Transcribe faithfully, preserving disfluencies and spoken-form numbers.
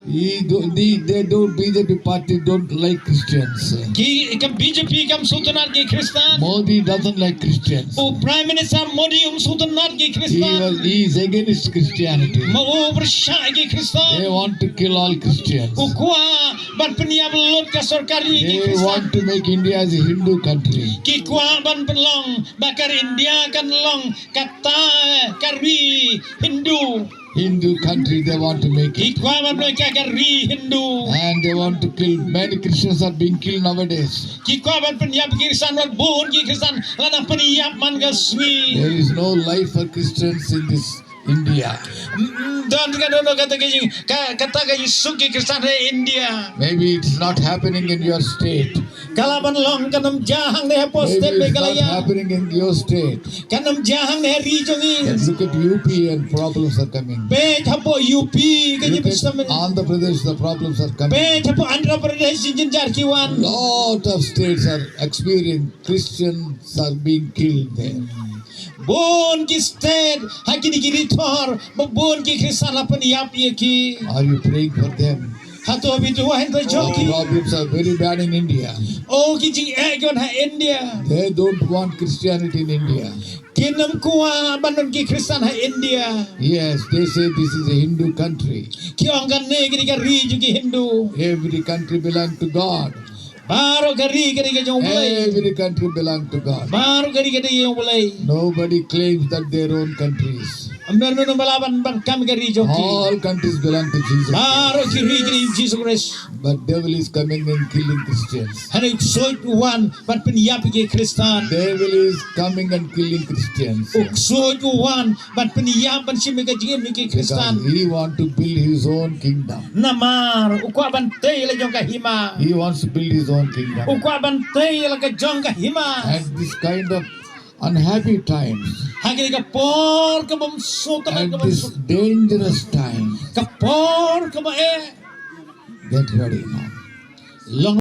He do, the, they don't, B J P party don't like Christians. Ki ka B J P kam sngewtynnad ki Khristan. Modi doesn't like Christians. U Prime Minister Modi um sngewtynnad ki He Khristan. Was, he is against Christianity. Ma u pyrshah ki Khristan. They want to kill all Christians. U kwah ban pynïap lut ka sorkar ïa ki Khristan. They want to make India as a Hindu country. Ki kwah ban pynlong ba ka India kan long kata ka ri Hindu. Hindu country they want to make it. Ki kwah ban pynlong ka ri Hindu. And they want to kill, many Christians are being killed nowadays. Ki kwah ban pynïap ki Khristan, wat bun ki Khristan la dang pynïap man ka sngi. There is no life for Christians in this India. Mm, mm, don ka don kata ka jing, ka, kata ka jingsuk ki Khristan ha India. Maybe it's not happening in your state. Ka lah ban long kan ym jia hangne hapoh state Meghalaya. Maybe it's not happening in your state. Kan ym jia hangne ha ri jong ngi. But look at U P and problems are coming. Peit hapoh U P ka jingpynshlur. Andhra Pradesh, the problems are coming. Peit hapoh Andhra Pradesh jingjynjar ki wan. Lot of states are experiencing Christians are being killed there. Bun ki state ha kine ki ri thor, ba bun ki Khristan la pynïap ïa ki. Are you praying for them? Hato phi duwai hynrei jong ki? Problems are very bad in India. O ki jingeh ki wan ha India. They don't want Christianity in India. Kin ym kwah ban don ki Khristan ha India. Yes, they say this is a Hindu country. Ki ong kane ka dei ka ri jong ki Hindu. Every country belong to God. Baroh ka ri ka dei ka jong U Blei. Every country belong to God. Baroh ka ri ka dei ka jong U Blei. Nobody claims that their own countries. Ym don uno ba lah ban, ban kam ka ri jong ki. All countries belong to Jesus Christ. Baroh ki ri ka dei Jisu Khrist. But devil is coming and killing Christians. Hynrei u ksuid u wan ban pynïap ïa ki Khristan. Devil is coming and killing Christians. U ksuid u wan ban pynïap ban shim ïa ka jingim ïa ki Khristan. Because he want to build his own kingdom. Namar u kwah ban tei la jong ka hima. He wants to build his own kingdom. U kwah ban tei la ka jong ka hima. At this kind of unhappy times. Ha kane ka por ka bym suk, at this dangerous time. Ka por kaba eh. Get ready now. Long